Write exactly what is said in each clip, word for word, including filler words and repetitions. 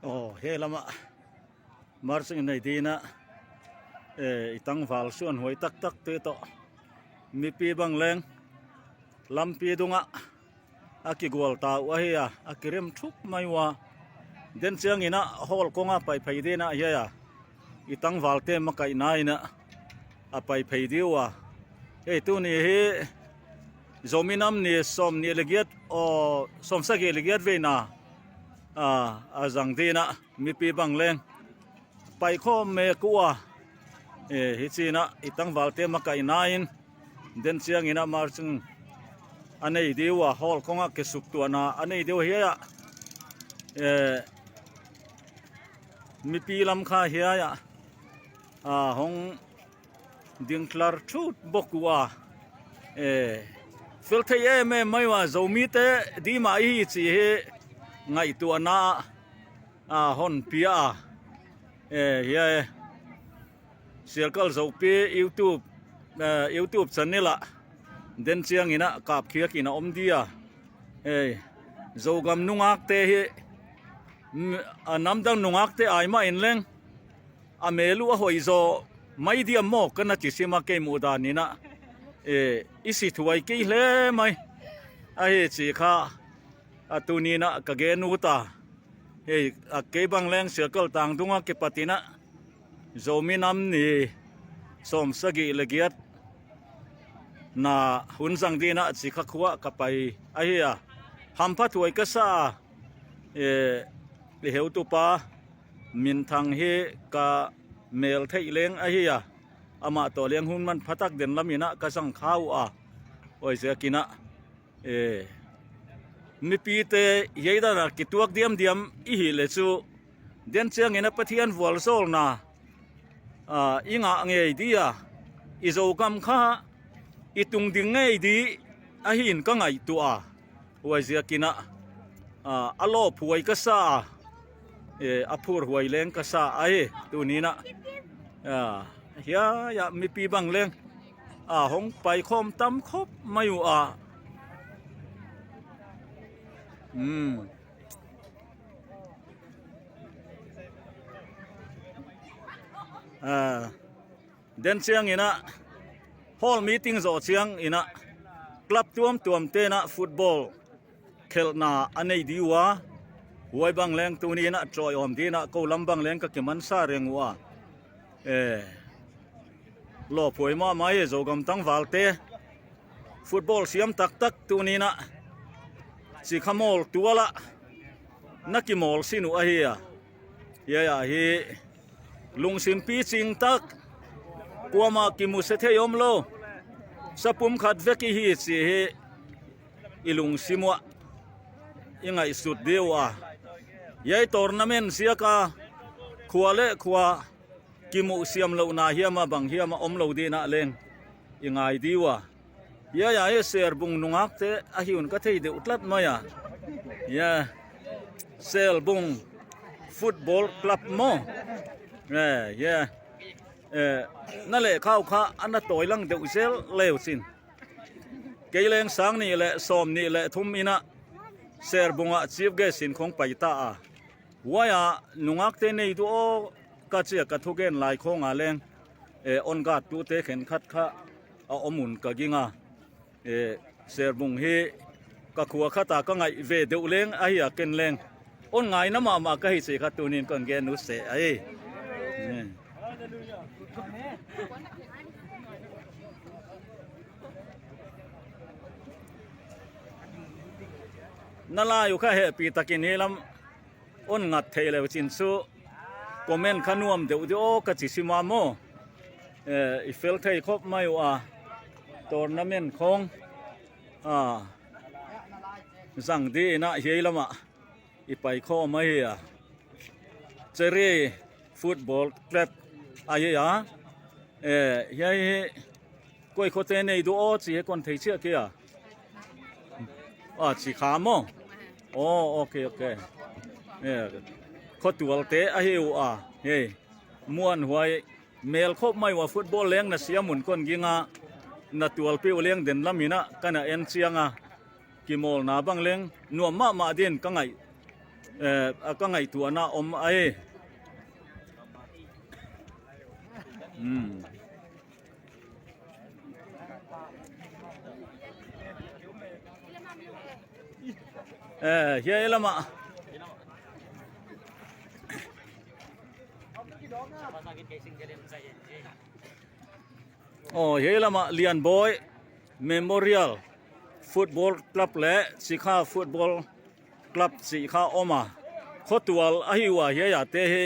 Aw, he lamah marching nei dinah, eh, i tangval suan huai taktakte tawh mipi bang leng lampi dungah a kigualta uh ahi a, a kirem thuk mai uh a, den cianginah hall kongah pai phei dinah hiai a, i tangvalte makaihna inah a pai phei di uh a. Hei, tuni hi Zomi Nam Ni sawm nih le giat, aw, sawm sagih le giat veina a, a zang dinah mipi bang leng paikhawm mek uh a, eh, hi cinah i tangvalte makaihna in den cianginah marching a nei di uh a, hall kongah kisuktuahna a nei di uh hiai ah, eh, mipi lam kha hiai ah, ah, hong dingtlar thut bawk uh a, eh, fel thei em em mai uh a, Zomite dima i hi ci hi ngaihtuahna a hon pia a, eh, hiai Sialkal Zopi YouTube, eh, YouTube channel ah den cianginah kapkhiakin a om di a, eh, Zogam nungakte hi, mm, a namdang nungakte ai mah in leng a mel uh a hoih zaw mai diam maw ka na ci sim a, kei muh dan inah, eh, i si thuai kei hle mai ahi ci kha a tuninah ka gen ut a. Hei, a kei bang leng Sialkal tang dungah kipatinah Zomi Nam Ni sawm sagih le giat na hun zang dinah Cikha khuah ka pai ahi a, hampha thuai ka sa a, eh, i heutupa Minthang hi ka mel theih leng ahi a, amah tawh leng hun manphatak den laminah ka zang kha uh a, huaiziakinah, eh, mipite hiai danah kituak diamdiam i hih le cu den cianginah Pathian vualzawlna, ah, i ngah ngei di a, i Zogam kha i tung ding ngei di ahi in ka ngaihtuah a, huaiziakinah, ah, a lawphuai ka sa a, eh, a phurhuai leng ka sa ahi tuninah, ah, hiai ah mipi bang leng a hong paikhawm tam khop mai uh a. Hmm. Ah, den cianginah hall meeting zawh cianginah club tuamtuamte inah football khelhna a nei di uh a, huai bang leng tuninah tawi awm dinah ko lam bang leng ka kimansa reng uh a. Eh, lawphuai mahmah hi Zogam tangvalte. Football siam taktak tuninah Cikha mawl tualah na kimawl sin uh ahi a. Hiai ah hi lungsim picing tak, kuamah kimusia thei om lo, sapum khat vek i hi ci hi i lungsim uah i ngaihsut di uh a. Hiai tournament ziaka khua le khua kimuhsiam lohna hiam a bang hiam a om lo dinah leng i ngai di uh a. Hiai ah hi Selbung nungakte ahi un ka thei deuh tlat mai a. Hiai Selbung Football Club maw? Eh, hiai, eh, na lehkhau kha a na tawi lang deuh zel leu cin. Kei leng sang nih le sawm nih le thum inah Selbungah chief guest in khong pai ta a. Huai ah nungakte nei duh aw ka ci a, ka thugen lai khawng a leng, eh, on guard tute khenkhat kha a om un ka ging a. Eh, Selbung hi ka khua khat a ka ngaih ve deuh leng ahi a, ken leng on ngaina mahmah ka hi ci kha tunin kon gen ut seh ahi. Eh. Na lai uh kha hehpih takin hi lam on ngat theih leu cin cu comment kha nuam deuh di aw ka ci sim a maw? Eh, i fel thei khop mai uh a, tournament khawng, ah, zang di inah hiai lamah i paikhawm ahi a. Cherry Football Club ahi a. Eh, hiai hi koi khuate nei duh aw ci hi kon thei ciah kei a. Ah, Cikha maw? Oh, ok, ok. Eh, khuatualte ahi uh a. Hei, muanhuai mel khop mai uh a, football leng na siam un kon ging a, na tualpi uh leng den laminah ka na en ciang a, kimawlna bang leng nuam mahmah din ka ngaih eh, a ka ngaihtuahna om ahi. Hmm. Eh, hiai lamah. Oh, hiai lamah Lianbawi Memorial Football Club le Cikha Football Club cih kha om a, khuatual ahi uh a, hiai a te hi,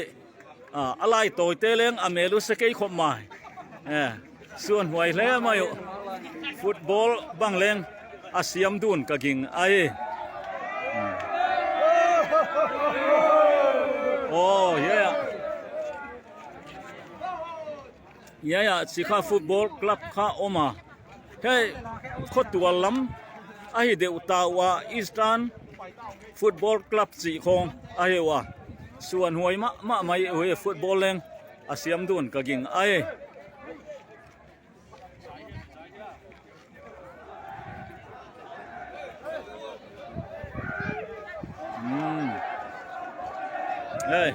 a, a laitawite leng a mel uh sia kei khop mai. Eh, suanhuai hle mai uh. Football bang leng a siam dun ka ging ahi. Hmm. Oh, hiai a. Hiai a Cikha Football Club kha om a. Hei, khuatual lam ahi deuh ta uh a, Eastern Football Club cih khawng ahi uh a. Suanhuai mahmah mai uh hi, football leng a siam dun ka ging ahi. Hmm. Hei.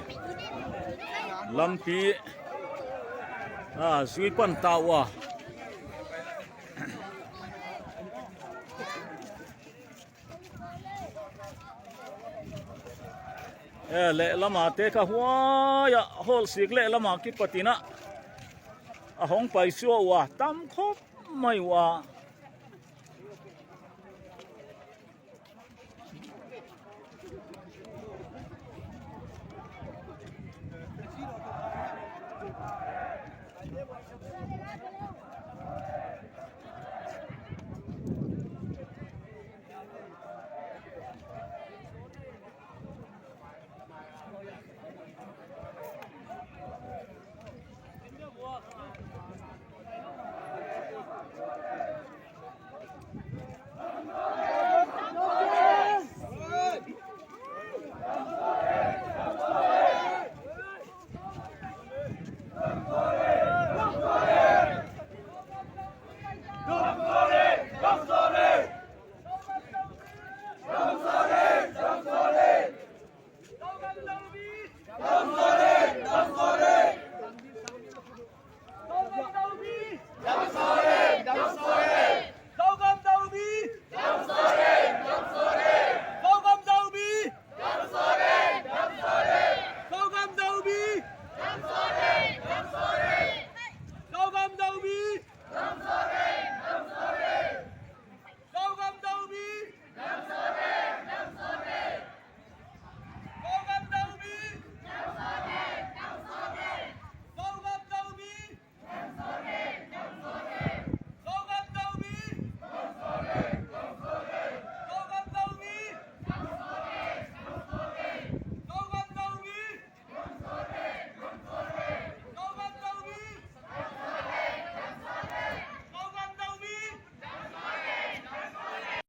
Lampi. Ah, zui pan ta uh a. Eh, lehlam a te kha huai a, hawlsik lehlam a kipat in a, a hong paisuah uh a, tam khop mai uh a.